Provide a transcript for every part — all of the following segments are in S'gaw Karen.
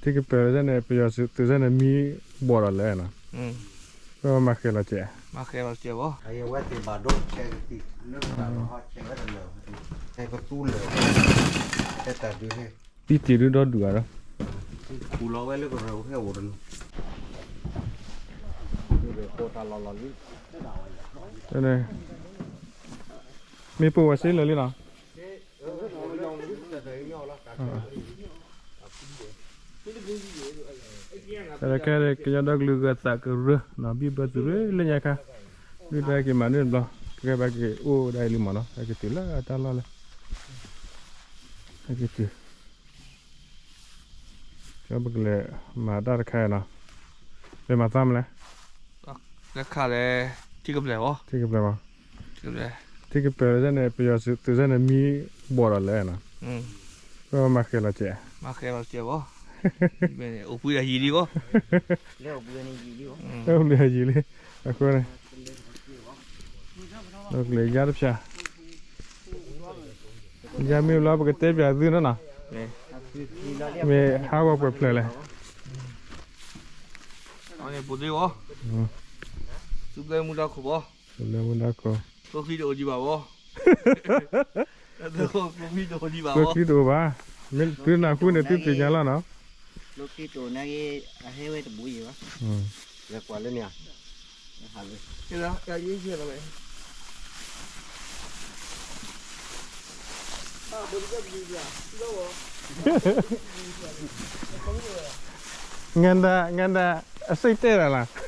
ထံကပၢၤန့ၣ် ပယီၤသုးစဲန့ၣ် မံဘီၣ်ဒီးလဲၣ်နီၤ, ပမၤဃဲၤလီၤစဲး, မၤဃဲၤလီၤစဲးဘီ, အဝဲသ့ၣ်ဘၣ်ဒိဆဲးကသံၣ်လၢပတၢ်လီၢ်ဟီဆဲးဝဲတလၢာ်, ဟဲကသူလၢာ်, ဟဲတၢ်ဒုးဟဲ, သံတ့ၢ်ဒုဒီဒူၣ်ဧါဒီး, ခူၣ်လီၤဝဲလၢကရၢၢ်ဟဲအိၣ်တနီၤ, မ့ၢ်ပိာ်ဝဲစ့လၢာ်လံနီၤ. တၢ်ခဲကညီဒီကလုာ်ဂၤသးကရၢနီၤ ဘံၣ်ဘၢသုးရ့လၢညါခါ, ဒုၣ်ဒါက့ၤမၤန့ၢ်တဘျီ, ကဲဘၣ်က့ၤအိၣ်ဒၣ်အံၤလံမးနီၤ, ဟဲက့ၤတုၤလၢတၢ်လီၢ်လၢ, ဟဲက့ၤတုၤ, ကပကလဲၤမၤတၢ်တခါနီၤ, လဲၤမၤသးမလဲၣ်, လဲၤခးလဲၣ်, ထံကပျဲၢ်ဘီ, ထံကပျဲၢ်ဘီ, ထံကပျဲၢ်န့ၣ် ပယီၤသုးစဲန့ၣ် မံဘီၣ်ဒီးလဲၣ်နီၤ, ပမၤဃဲၤလီၤစဲး, မၤဃဲၤလီၤစဲးဘီ, အိၣ်ဘှံးဒီးယံာ်လံဘီ, အိၣ်ဘှံးဒီးယံာ်လံ, အဃိန့ၣ် ကလဲၤယါတဖၠၣ်, ယါမ့ၢ်ဘျီပကတဲပၠးသုနီၤနီၤ, မ့ၢ်ဟးဂီၤပှဲၤဖျၢၣ်လဲၣ်, န့ၣ်ပူၤသ့ဘီ, သူဘျဲမူဒါခိၣ်ဘီ, သူဘျဲမူဒါခိၣ်, ကျိချံတအိၣ်ဒံးဘၣ်ဘီ, ကျိချံတအိၣ်ဒံးဘၣ်, ကျိချံတအိၣ်ဘၣ်, မ့ၢ်သုနၢ်ဟူန့ၣ် သုသ့ၣ်ညါလီၤနီၤ, ကျိချံတအိၣ်န့ၣ် အဟဲဝဲတဘူးယံၤဘၣ်, လဲၤကွၢ်လၢန့ၣ်ဧါ, ငၣ်ဒၣ် ငၣ်ဒၣ် အစ့ၣ်တဲၣ်ဒၣ်လၢ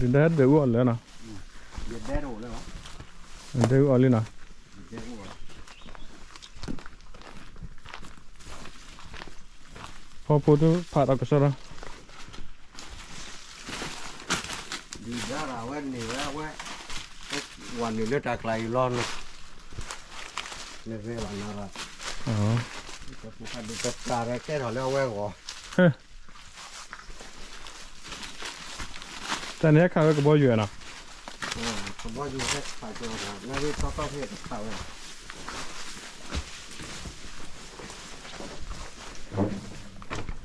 ဒုၣ်ဒါဒၢးအူအီၣ်လၢနီၤ, ဒၢးအူအီၣ်လံနီၤ, ဖီဖိတဖးထီၣ်ကစီဒီး, ဒုၣ်ဒါရၤဝဲန့ၢ်ဝဲအဝဲ, ဝဲနုာ်လၢတၢ်ကျါအံၤလီၤ, နဂ့ၤဘၣ်နၤရၤ, တၢ်ပူၤဖးဒိၣ်တပျၢ်ဒီးကဲထီၣ်လၢအဝဲအဂီၢ် တၢ်န့ၣ်ဟဲခးဝဲကဘီယူၤနီၤ, ကဘီယူၤဟဲခးကီး, နဂ့ၤတီတီဖဲတခးဝဲ,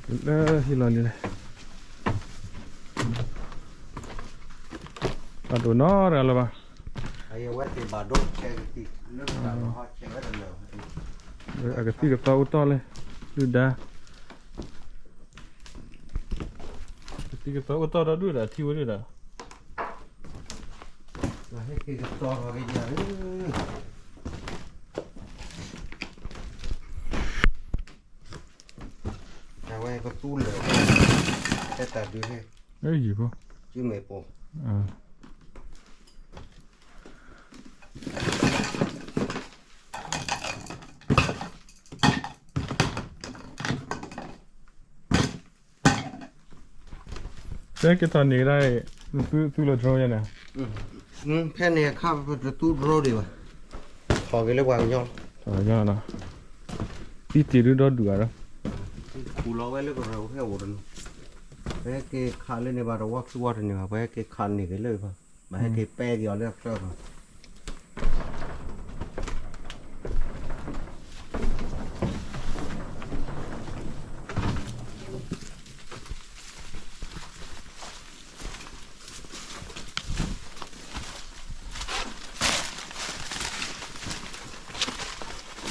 လၢဟံၣ်လီၤလံလဲၣ်, တၢ်ဒိၣ်နီတဂၤလၢၤဘၣ်, အဝဲသ့ၣ်ဘၣ်ဒိဆဲးကသံၣ်လၢပတၢ်လီၢ်ဟီဆဲးဝဲတလၢာ်, အကသံၣ်ကသီအိၣ်တီၢ်လၢ, ဒုၣ်ဒါ ကသံၣ်ကသီအိၣ်တီၢ်ဒီးဒုၣ်ဒါထံဝဲဒုၣ်ဒါ, ဟဲက့ၤကသီထီၣ်က့ၤယၤ, အဝဲကသူလၢာ်, ဟဲတၢ်ဒုးဟဲ, ယံၤဖိ, စုမဲာ်ပိာ် တဲက့ၤထီၣ်န့ၢ်ကဒါအံၤ, သုလၢ drone ယဲန့ၣ်, ဖဲန့ၣ်အခါပတသူ drone ဒံးဘၣ်, ထီၣ်က့ၤလၢပှၤကညီ, ပှၤကညီနီၤ, သံတ့ၢ်ဒုဒီဒူၣ်ဂၤဒီး, ခူၣ်လီၤဝဲလၢကရၢၢ်ဟဲအိၣ်တနီၤ, ပဟဲက့ၤခးလၢန့ၣ်ဘၣ်ဒီး ဝီခံဝီတန့ၢ်ဘၣ်, ပဟဲက့ၤခးန့ၢ်က့ၤလၢဘၣ်, ပဟဲက့ၤပဲက့ၤအီၤလၢအချၢဘၣ်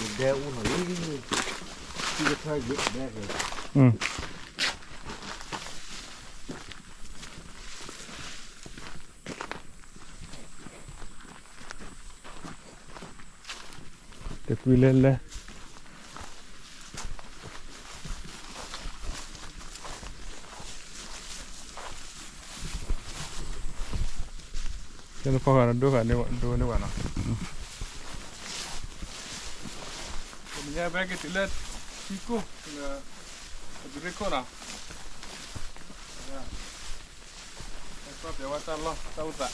ယဒဲအူထီၣ်လံ, ထံကထၢယဒဲက့ၤ, တကွံလဲၤလဲၤ, ကဲနဖီဃာ်ဒိဃာ်ဒိန့ၢ်ဝဲနီၤ, ကမ့ၢ်ညါဖဲက့ၤတုၤလၢထံကိၢ်, ကရ့ခိၣ်နီၤ, ကီၢ်ပျဲဝဲတၢ်လီၢ်တၢ်အိၣ်သး တၢ်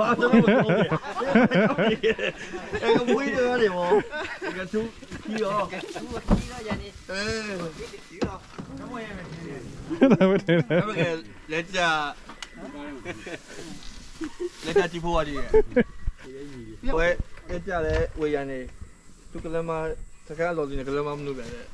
ဘၣ်တၢ်မ့ၢ်တအိၣ်, အဲကမူတဂၤန့ၣ်မး, ကထူခံလီၤ, လဲၤတၢ်, လဲၤတၢ်ထံဖိဝဲဒ်, ဝဲ, လဲၤတၢ်လၢဝ့ၢ်ယၤန့ၣ်, သုကလၢမါ, တခါအလီၢ်လံန့ၣ် ကလၢမါမနုၤလဲၣ်,